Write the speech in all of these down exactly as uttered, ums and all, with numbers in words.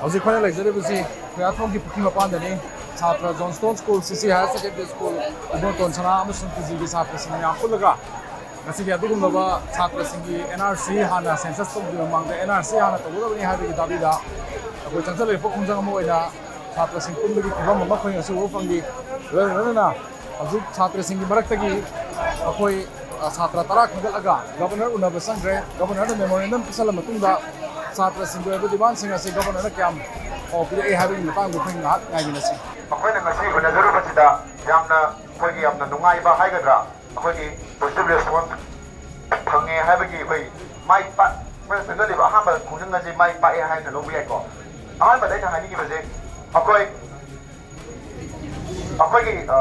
ꯍꯧꯖꯤꯛ ꯑꯩꯈꯣꯏꯅ ꯂꯩꯖꯔꯤꯕꯁꯤ ꯈꯨꯌꯥꯊꯣꯡꯒꯤ ꯄꯨꯈ꯭ꯔꯤ ꯃꯄꯥꯟꯗꯅꯤ꯫ ꯁꯥꯇ꯭ꯔ ꯖꯣꯟꯁꯇꯣꯟ ꯁ꯭ꯀꯨꯜ, ꯁꯤ ꯁꯤ ꯍꯥꯌꯔ ꯁꯦꯀꯦꯟꯗꯔꯤ ꯁ꯭ꯀꯨꯜ, ꯏꯕꯣꯇꯣꯟ ꯁꯅꯥ ꯑꯃꯁꯨꯡ ꯇꯤ ꯖꯤꯒꯤ ꯁꯥꯇ꯭ꯔꯁꯤꯡ ꯃꯌꯥꯝ ꯄꯨꯜꯂꯒ ꯉꯁꯤꯒꯤ ꯑꯗꯨꯒꯨꯝꯂꯕ ꯁꯥꯇ꯭ꯔꯁꯤꯡꯒꯤ ꯑꯦꯟ ꯑꯥꯔ ꯁꯤ ꯍꯥꯟꯅ ꯁꯦꯟꯁꯁ ꯇꯧꯗ꯭ꯔꯤꯉꯩ ꯃꯃꯥꯡꯗ ꯑꯦꯟ ꯑꯥꯔ ꯁꯤ ꯍꯥꯟꯅ ꯇꯧꯒꯗꯕꯅꯤ ꯍꯥꯏꯕꯒꯤ ꯗꯥꯕꯤꯗ ꯑꯩꯈꯣꯏ ꯆꯪꯁꯤꯜꯂꯛꯂꯤꯕ ꯈꯣꯡꯖꯪ ꯑꯃ ꯑꯣꯏꯅ ꯁꯥꯇ꯭ꯔꯁꯤꯡ ꯄꯨꯟꯕꯒꯤ ꯐꯤꯕꯝ ꯑꯃ ꯑꯩꯈꯣꯏ ꯉꯁꯤ ꯎꯕ ꯐꯪꯂꯤ꯫ ꯂꯣꯏꯅ ꯂꯣꯏꯅꯅ ꯍꯧꯖꯤꯛ ꯁꯥꯇ꯭ꯔꯁꯤꯡꯒꯤ ꯃꯔꯛꯇꯒꯤ ꯑꯩꯈꯣꯏ, ꯑ, ꯁꯥꯇ꯭ꯔ ꯇꯔꯥ ꯈꯟꯒꯠꯂꯒ ꯒꯕꯔꯅꯔ ꯎꯅꯕ ꯆꯪꯈ꯭ꯔꯦ꯫ ꯒꯕꯔꯅꯔꯅ ꯃꯦꯃꯣꯔꯦꯟꯗꯝ ꯄꯤꯁꯜꯂ ꯃꯇꯨꯡꯗ ꯁꯥꯇ꯭ꯔꯁꯤꯡꯒꯤ ꯑꯣꯏꯕ ꯗꯤꯃꯥꯟꯁꯤꯡ ꯑꯁꯤ ꯒꯕꯔꯅꯔꯅ ꯀꯌꯥꯝ ꯄꯥꯎ ꯄꯤꯔꯛꯏ ꯍꯥꯏꯕꯒꯤ ꯃꯇꯥꯡꯗ ꯑꯩꯈꯣꯏ ꯉꯥꯏꯍꯥꯛ ꯉꯥꯏꯃꯤꯟꯅꯁꯤ꯫ ꯑꯩꯈꯣꯏꯅ ꯉꯁꯤ ꯎꯅꯖꯔꯨꯕꯁꯤꯗ ꯌꯥꯝꯅ, ꯑꯩꯈꯣꯏꯒꯤ ꯌꯥꯝꯅ ꯅꯨꯡꯉꯥꯏꯕ ꯍꯥꯏꯒꯗ꯭ꯔꯥ, ꯑꯩꯈꯣꯏꯒꯤ ꯄꯣꯖꯤꯇꯤꯚ ꯔꯦꯁꯄꯣꯟꯁ ꯐꯪꯉꯦ ꯍꯥꯏꯕꯒꯤ ꯑꯩꯈꯣꯏ ꯃꯥꯏ ꯄꯥꯛ-, ꯑꯩꯈꯣꯏꯅ ꯆꯪꯁꯤꯜꯂꯤꯕ ꯑꯍꯥꯟꯕ ꯈꯣꯡꯖꯪ ꯑꯁꯤ ꯃꯥꯏ ꯄꯥꯛꯑꯦ ꯍꯥꯏꯅ ꯂꯧꯕ ꯌꯥꯏꯀꯣ꯫ ꯑꯍꯥꯟꯕꯗ ꯑꯩꯅ ꯍꯥꯏꯅꯤꯡꯉꯤꯕꯁꯦ, ꯑꯩꯈꯣꯏ, ꯑꯩꯈꯣꯏꯒꯤ, ꯑ,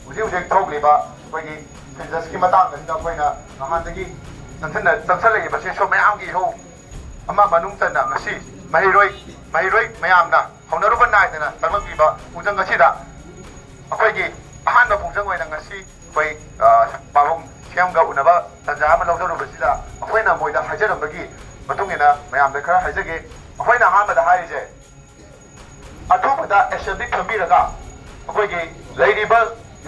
ꯍꯧꯖꯤꯛ ꯍꯧꯖꯤꯛ ꯊꯣꯛꯂꯤꯕ ꯑꯩꯈꯣꯏꯒꯤ ꯁꯦꯟꯁꯁꯀꯤ ꯃꯇꯥꯡ ꯑꯁꯤꯗ ꯑꯩꯈꯣꯏꯅ ꯅꯍꯥꯟꯗꯒꯤ ꯆꯪꯁꯤꯟꯅ-, ꯆꯪꯁꯤꯜꯂꯛꯏꯕꯁꯤꯁꯨ ꯃꯌꯥꯝꯒꯤ ꯏꯍꯧ ꯑꯃ ꯃꯅꯨꯡ ꯆꯟꯅ ꯉꯁꯤ ꯃꯍꯩꯔꯣꯏ, ꯃꯍꯩꯔꯣꯏ ꯃꯌꯥꯝꯅ ꯍꯧꯅꯔꯨꯕ ꯅꯥꯏꯗꯅ ꯆꯪꯂꯛꯂꯤꯕ ꯈꯣꯡꯖꯪ ꯑꯁꯤꯗ ꯑꯩꯈꯣꯏꯒꯤ ꯑꯍꯥꯟꯕ ꯈꯣꯡꯖꯪ ꯑꯣꯏꯅ ꯉꯁꯤ ꯑꯩꯈꯣꯏ, ꯑ, ꯄꯥꯕꯨꯡ ꯁꯤ ꯑꯦꯝꯒ ꯎꯅꯕ ꯇꯥꯟꯖꯥ ꯑꯃ ꯂꯧꯖꯔꯨꯕꯁꯤꯗ ꯑꯩꯈꯣꯏꯅ ꯃꯣꯏꯗ ꯍꯥꯏꯖꯔꯝꯕꯒꯤ ꯃꯇꯨꯡ ꯏꯟꯅ ꯃꯌꯥꯝꯗ ꯈꯔ ꯍꯥꯏꯖꯒꯦ꯫ ꯑꯩꯈꯣꯏꯅ ꯑꯍꯥꯟꯕꯗ ꯍꯥꯏꯔꯤꯁꯦ, ꯑꯊꯨꯕꯗ ꯑꯦꯁꯦꯝꯕ꯭ꯂꯤ ꯐꯝꯕꯤꯔꯒ ꯑꯩꯈꯣꯏꯒꯤ ꯂꯩꯔꯤꯕ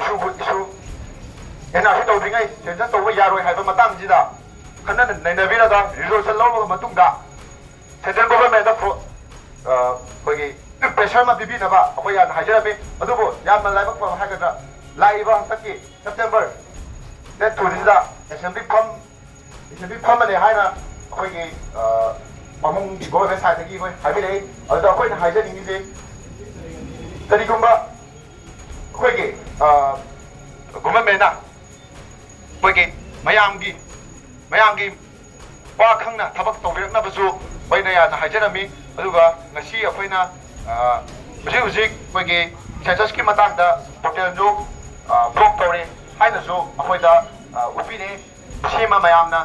ꯏꯁꯨ, ꯏꯁꯨ ꯑꯦꯟ ꯑꯥꯔ ꯁꯤ ꯇꯧꯗ꯭ꯔꯤꯉꯩ ꯁꯦꯟꯁꯁ ꯇꯧꯕ ꯌꯥꯔꯣꯏ ꯍꯥꯏꯕ ꯃꯇꯥꯡꯁꯤꯗ ꯈꯟꯅ ꯅꯩꯅꯕꯤꯔꯒ ꯔꯤꯖꯣꯂꯨꯁꯟ ꯂꯧꯔꯕ ꯃꯇꯨꯡꯗ ꯁꯦꯟꯇ꯭ꯔꯦꯜ ꯒꯣꯚꯔꯟꯃꯦꯟꯠꯇ ꯐꯣ-, ꯑ, ꯑꯩꯈꯣꯏꯒꯤ ꯄ꯭ꯔꯦꯁꯔ ꯑꯃ ꯄꯤꯕꯤꯅꯕ ꯑꯩꯈꯣꯏ ꯌꯥꯝꯅ ꯍꯥꯏꯖꯔꯝꯃꯤ꯫ ꯑꯗꯨꯕꯨ ꯌꯥꯝꯅ ꯂꯥꯏꯕꯛ ꯐꯕ ꯍꯥꯏꯒꯗ꯭ꯔꯥ, ꯂꯥꯛꯏꯕ ꯍꯟꯗꯛꯀꯤ ꯁꯦꯞꯇꯦꯝꯕꯔ ꯗꯦꯠ ꯇꯨꯁꯤꯗ ꯑꯦꯁꯦꯝꯕ꯭ꯂꯤ ꯐꯝ-, ꯑꯦꯁꯦꯝꯕ꯭ꯂꯤ ꯐꯝꯃꯅꯤ ꯍꯥꯏꯅ ꯑꯩꯈꯣꯏꯒꯤ, ꯑ, ꯄꯥꯕꯨꯡꯒꯤ ꯒꯣꯚꯔꯟꯃꯦꯟꯠ ꯁꯥꯏꯠꯇꯒꯤ ꯑꯩꯈꯣꯏ ꯍꯥꯏꯕꯤꯔꯛꯏ꯫ ꯑꯗꯨꯗ ꯑꯩꯈꯣꯏꯅ ꯍꯥꯏꯖꯅꯤꯡꯉꯤꯁꯦ, ꯀꯔꯤꯒꯨꯝꯕ ꯑꯩꯈꯣꯏꯒꯤ, ꯑ, ꯒꯣꯚꯔꯟꯃꯦꯟꯠꯅ ꯑꯩꯈꯣꯏꯒꯤ ꯃꯌꯥꯝꯒꯤ, ꯃꯌꯥꯝꯒꯤ ꯋꯥ ꯈꯪꯅ ꯊꯕꯛ ꯇꯧꯕꯤꯔꯛꯅꯕꯁꯨ ꯑꯩꯅ ꯌꯥꯝꯅ ꯍꯥꯏꯖꯔꯝꯃꯤ꯫ ꯑꯗꯨꯒ ꯉꯁꯤ ꯑꯩꯈꯣꯏꯅ, ꯑ, ꯍꯧꯖꯤꯛ ꯍꯧꯖꯤꯛ ꯑꯩꯈꯣꯏꯒꯤ ꯁꯦꯟꯁꯁꯀꯤ ꯃꯇꯥꯡꯗ ꯄꯣꯔꯇꯦꯜꯗꯨ, ꯑ, ꯕ꯭ꯂꯣꯛ ꯇꯧꯔꯦ ꯍꯥꯏꯅꯁꯨ ꯑꯩꯈꯣꯏꯗ, ꯑ, ꯎꯠꯄꯤꯔꯦ꯫ ꯁꯤꯃ ꯃꯌꯥꯝꯅ,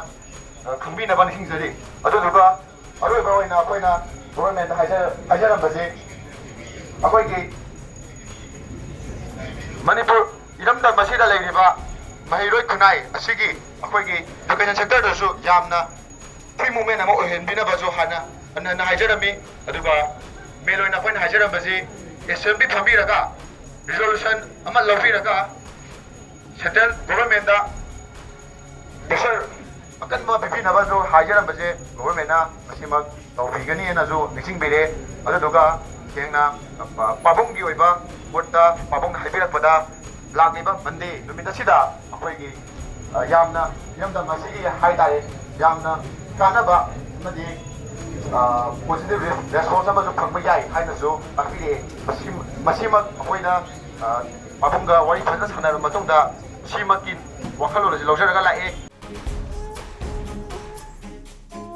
ꯑ, ꯈꯪꯕꯤꯅꯕ ꯅꯤꯡꯁꯤꯡꯖꯔꯤ꯫ ꯑꯗꯨꯗꯨꯒ ꯑꯔꯣꯏꯕ ꯑꯣꯏꯅ ꯑꯩꯈꯣꯏꯅ ꯒꯣꯚꯔꯟꯃꯦꯟꯠꯇ ꯍꯥꯏꯖ-, ꯍꯥꯏꯖꯔꯝꯕꯁꯤ, ꯑꯩꯈꯣꯏꯒꯤ ꯃꯅꯤꯄꯨꯔ ꯏꯔꯝꯗꯝ ꯑꯁꯤꯗ ꯂꯩꯔꯤꯕ ꯃꯍꯩꯔꯣꯏ ꯈꯨꯟꯅꯥꯏ ꯑꯁꯤꯒꯤ ꯑꯩꯈꯣꯏꯒꯤ education sectorꯗꯁꯨ ꯌꯥꯝꯅ free movement ꯑꯃ ꯑꯣꯏꯍꯟꯕꯤꯅꯕꯁꯨ ꯍꯥꯟꯅ ꯍꯟꯅ ꯍꯟꯅ ꯍꯥꯏꯖꯔꯝꯃꯤ꯫ ꯑꯗꯨꯒ ꯃꯦꯟ ꯑꯣꯏꯅ ꯑꯩꯈꯣꯏꯅ ꯍꯥꯏꯖꯔꯝꯕꯁꯤ, ꯑꯦꯁꯦꯝꯕ꯭ꯂꯤ ꯐꯝꯕꯤꯔꯒ ꯔꯤꯖꯣꯂꯨꯁꯟ ꯑꯃ ꯂꯧꯕꯤꯔꯒ ꯁꯦꯟꯇ꯭ꯔꯦꯜ ꯒꯣꯚꯔꯟꯃꯦꯟꯠꯇ ꯄ꯭ꯔꯦꯁꯔ ꯑꯀꯟꯕ ꯄꯤꯕꯤꯅꯕꯁꯨ ꯍꯥꯏꯖꯔꯝꯕꯁꯦ ꯒꯣꯚꯔꯟꯃꯦꯟꯠꯅ ꯃꯁꯤꯃꯛ ꯇꯧꯕꯤꯒꯅꯤꯅꯁꯨ ꯅꯤꯡꯁꯤꯡꯕꯤꯔꯦ꯫ ꯑꯗꯨꯗꯨꯒ ꯁꯦꯡꯅ ꯄꯥꯕꯨꯡꯒꯤ ꯑꯣꯏꯕ ꯃꯣꯠꯇ ꯄꯥꯕꯨꯡꯅ ꯍꯥꯏꯕꯤꯔꯛꯄꯗ, ꯂꯥꯛꯂꯤꯕ ꯃꯟꯗꯦ ꯅꯨꯃꯤꯠ ꯑꯁꯤꯗ ꯑꯩꯈꯣꯏꯒꯤ, ꯑ, ꯌꯥꯝꯅ ꯏꯔꯝꯗꯝ ꯑꯁꯤꯒꯤ ꯍꯥꯏꯇꯥꯔꯦ, ꯌꯥꯝꯅ ꯀꯥꯟꯅꯕ ꯑꯃꯗꯤ, ꯑ, ꯄꯣꯖꯤꯇꯤꯚ ꯔꯦꯁꯄꯣꯟꯁ ꯑꯃꯁꯨ ꯐꯪꯕ ꯌꯥꯏ ꯍꯥꯏꯅꯁꯨ ꯇꯥꯛꯄꯤꯔꯛꯑꯦ꯫ ꯃꯁꯤ, ꯃꯁꯤꯃꯛ ꯑꯩꯈꯣꯏꯅ, ꯑ, ꯄꯥꯕꯨꯡꯒ ꯋꯥꯔꯤ ꯐꯖꯅ ꯁꯥꯟꯅꯔꯕ ꯃꯇꯨꯡꯗ ꯁꯤꯃꯛꯀꯤ ꯋꯥꯈꯜꯂꯣꯟ ꯑꯁꯤ ꯂꯧꯖꯔꯒ ꯂꯥꯛꯑꯦ꯫